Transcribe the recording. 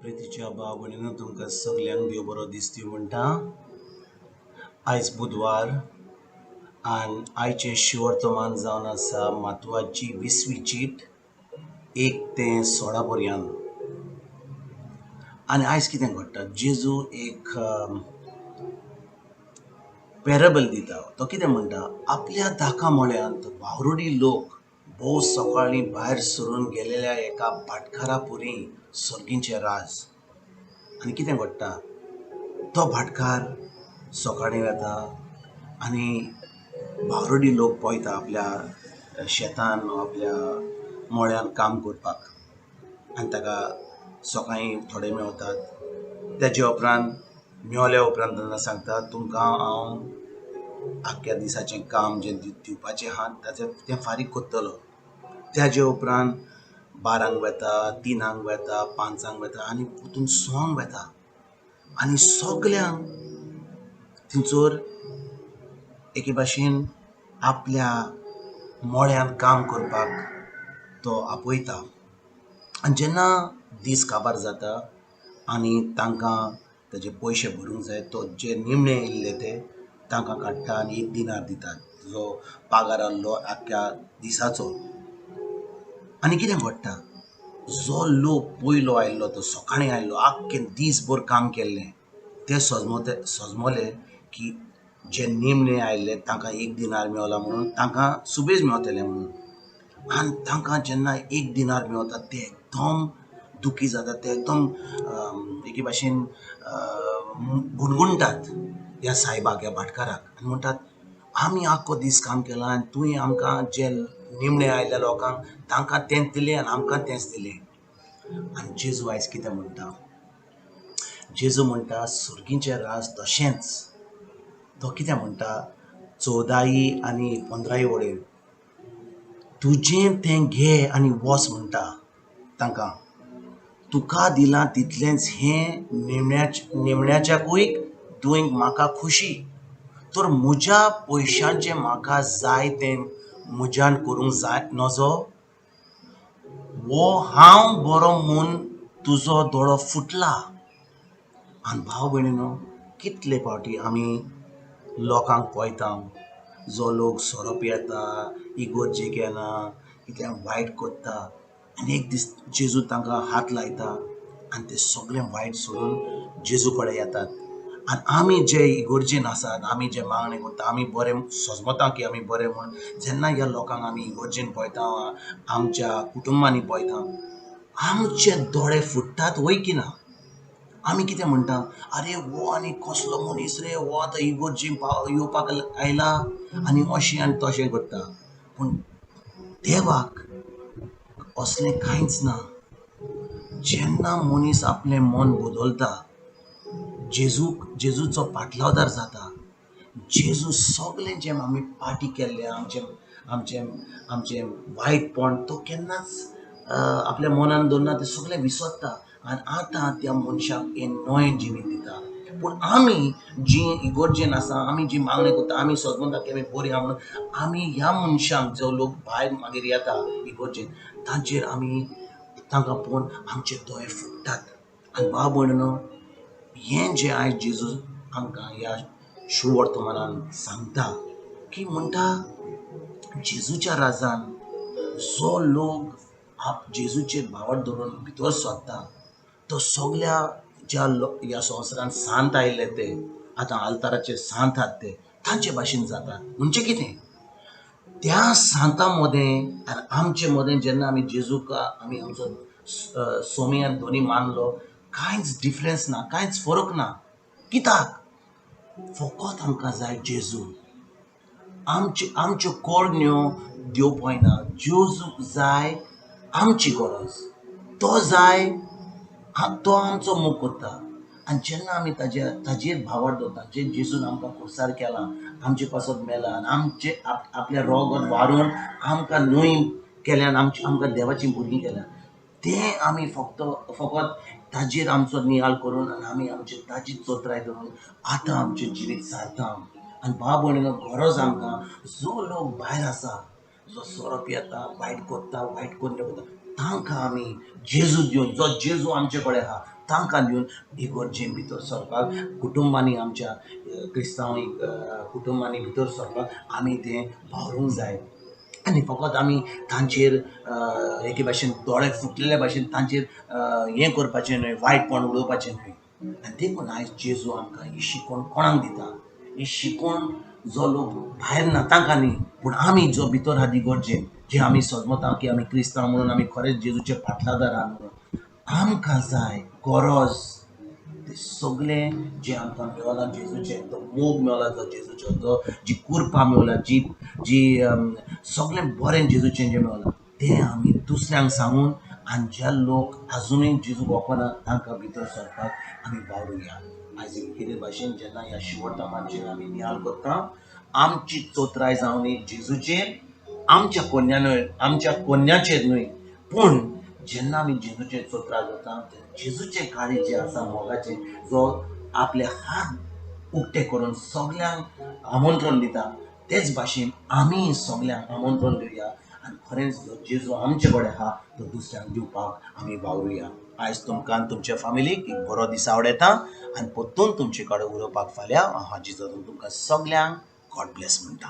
प्रितीच्या भाव भयणीनो, तुमकां सगल्यांक देव बरो दीस दिवं म्हणटा. आयज बुधवार आनी आयचें शिवर्तमान जावन आसा मातवाची 20वी चीट 1 ते 16 पर्यंत. आनी आयज कितें घडटा, जेजू एक पेरेबल दिता. तो कितें म्हणटा, आपल्या दाका मळ्यांत वावरुडी लोक भोव सकाळीं भायर सरून गेलेल्या एका भाटकारा पुरी सर्गीचें राज. आनी कितें घडटा, तो भाटकार सकाळीं वता आनी वावरुडी लोक पळयता आपल्या शेतान आपल्या मळ्यान काम करपाक, आनी ताका सकाळीं थोडे मेवतात. तेजे उपरांत मेवल्या उपरांत तेन्ना सांगता, तुमकां हांव आख्ख्या दिसाचें काम जें दिवपाचें आहा ताचें तें फारीक करतलो. त्याजे उपरांत 12 वता, 3 वता, 5 वता आनी पोतून 6 वता आनी सगल्यांक थंयसर एके भाशेन आपल्या मळ्यांत काम करपाक तो आपयता. आनी जेन्ना दीस काबार जाता आनी तांकां ताजे पयशे भरूंक जाय, तो जे निमणे येयल्ले ते तांकां काडटा आनी 1 दिनार दितात, जो पागार आहलो आख्ख्या दिसाचो. आनी कितें घडटा, जो लोक पयलो आयल्लो तो सकाळीं आयल्लो, आख्खें दीसभर काम केल्लें, ते सजमोले की जे निमणे आयिल्ले तांकां 1 दिनार मेवला म्हणून तांकां सुबेज मेवतलें म्हणून. आनी तांकां जेन्ना 1 दिनार मेवता ते एकदम दुखी जाता, ते एकदम एके भाशेन गुणगुणटात ह्या सायबाक, ह्या भाटकाराक, आनी म्हणटात आमी आख्खो दीस काम केलां आनी तुवें आमकां जे निमणे आयिल्ल्या लोकांक तांकां तेंच दिलें आनी आमकां तेंच दिलें. आनी जेजू आयज कितें म्हणटा, जेजू म्हणटा सर्गीचें राज तशेंच. तो कितें म्हणटा, 14 आनी 15 वळेन, तुजें तें घे आनी वच म्हणटा तांकां, तुका दिलां तितलेंच हें निमण्याच्याकूय तुवें म्हाका खुशी, तर म्हज्या पयशांचें म्हाका जाय तें म्हज्यान करूंक जाय नजो, वो हांव बरो म्हूण तुजो दोळो फुटला. आनी भाव भयणीनो, कितले फावटी आमी लोकांक पळयता जो लोक सोरो पियेता, इगोर्जेक येना, कितें वायट करता, आनी एक दीस जेजू तांकां हात लायता आनी ते सगळें वायट सोडून जेजू कडेन येतात. आनी आमी जे इगोर्जेन आसात, आमी जे मागणें करता, आमी बरें सजमता की आमी बरें म्हूण, जेन्ना ह्या लोकांक आमी इगोर्जेन पळयता, आमच्या कुटुंबांनी पळयता, आमचे दोळे फुट्टात वय की ना. आमी कितें म्हणटा, आरे हो आनी कसलो मनीस रे, हो आतां इगोर्जेन येवपाक आयला आनी अशें आनी तशें करता. पूण देवाक असलें कांयच ना. जेन्ना मनीस आपलें मन बदलता, जेजूचो पाटलावदार जाता, जेजू सगळें जें आमी पाटी केल्लें, आमचें आमचें आमचें वायटपण तो केन्नाच आपल्या मनान दवरना, तें सगळें विसरता आनी आतां त्या मनशाक एक नवें जिवीत दिता. पूण आमी जी इगोर्जेन आसा, आमी जी मागणी करता, आमी सजमता की आमी बरी आहा म्हणून, आमी ह्या मनशांक जो लोक भायर मागीर येता इगोर्जेन, तांचेर आमी तांकां पळोवन आमचे दोळे फुट्टात. आनी भाव भयणीनो, हें जें आयज जेजू आमकां ह्या शुवर्तमानान सांगता की म्हणटा, जेजूच्या राजान जो लोक आप जेजूचेर भावार्थ धरून भितर सरता, तो सगल्या ज्या ह्या संवसारान सांत आयिल्ले ते आतां आल्ताराचेर सांत आहात ते तांचे भाशेन जाता. म्हणजे कितें, त्या सांतां मदें आनी आमचे मदें जेन्ना आमी जेजूक आमी आमचो सोमी आनी दोनी मानलो, कांयच डिफरन्स ना, कांयच फरक ना. कित्याक, फकत आमकां जाय जेजू. आमच्यो करण्यो देव पळयना, जेजूक जाय आमची गरज, तो जाय, तो आमचो मोग करता. आनी जेन्ना आमी ताजेर भावार्थ दवरता, जे जेजून आमकां खुर्सार केला, आमचे पासत मेला आनी आमचे आपल्या रोगत वारून आमकां न्हय केल्यान, आमकां देवाचीं भुरगीं केल्या, तें आमी फकत ताजेर आमचो नियाळ करून आनी आमी आमचे ताजी चतुराय धरून आतां आमचें जिवीत सारता. आनी भाव भयणीनो, गरज आमकां जो लोक भायर आसा, जो सोरो पियेता, वायट करता, वायट करण्यो करता, तांकां आमी जेजू दिवन, जो जेजू आमचे कडेन आहा तांकां दिवन इगर्जेन भितर सरपाक, कुटुंबांनी आमच्या क्रिस्तांव कुटुंबांनी भितर सरपाक आमी तें वावरूंक जाय. आनी फकत आमी तांचेर एके भाशेन दोळे फुटलेले भाशेन तांचेर हें करपाचें न्हय, वायटपण उलोवपाचें न्हय. आनी देखून आयज जेजू आमकां ही शिकवण कोणाक दिता? ही शिकवण जो लोक भायर ना तांकां न्ही, पूण आमी जो भितर आहा इगर्जेन, जे आमी समजता की आमी क्रिस्तांव म्हणून आमी खरेंच जेजूचे पाटलादार आहा म्हणून, आमकां जाय गरज ते सगळें जें आमकां मेवला जेजूचें, तो मोग मेवला जो जेजूचो, जो जी कृपा मेवला, जी जी सगळें बरें जेजूचें जें मेवलां तें आमी दुसऱ्यांक सांगून आनी जे लोक आजुनूय जेजूक वळखना तांकां भितर सरपाक आमी वावरुया. आयज कितें भाशेन जेन्ना ह्या शिवोटामाचेर आमी नियाळ करता, आमची चोत्राय जावनी जेजूचेर, आमच्या कोन्या न्हय, आमच्या कोन्याचेर न्हय, पूण जेन्ना आमी जेजूचेर चोत्राय करता तेन्ना जेजूचें कार्य जें आसा मोगाचें, जो आपले हात उक्ते करून सगल्यांक आमंत्रण दिता, तेच भाशेन आमी सगल्यांक आमंत्रण दिवया आनी खरेंच जो जेजू आमचे कडेन आहा तो दुसऱ्यांक दिवपाक आमी वावरुया. आयज तुमकां तुमच्या फामिलीक एक बरो दीस आवडटा आनी परतून तुमचे कडेन उलोवपाक फाल्यां हांव हाजी जातून तुमकां सगल्यांक गॉड ब्लेस म्हणटा.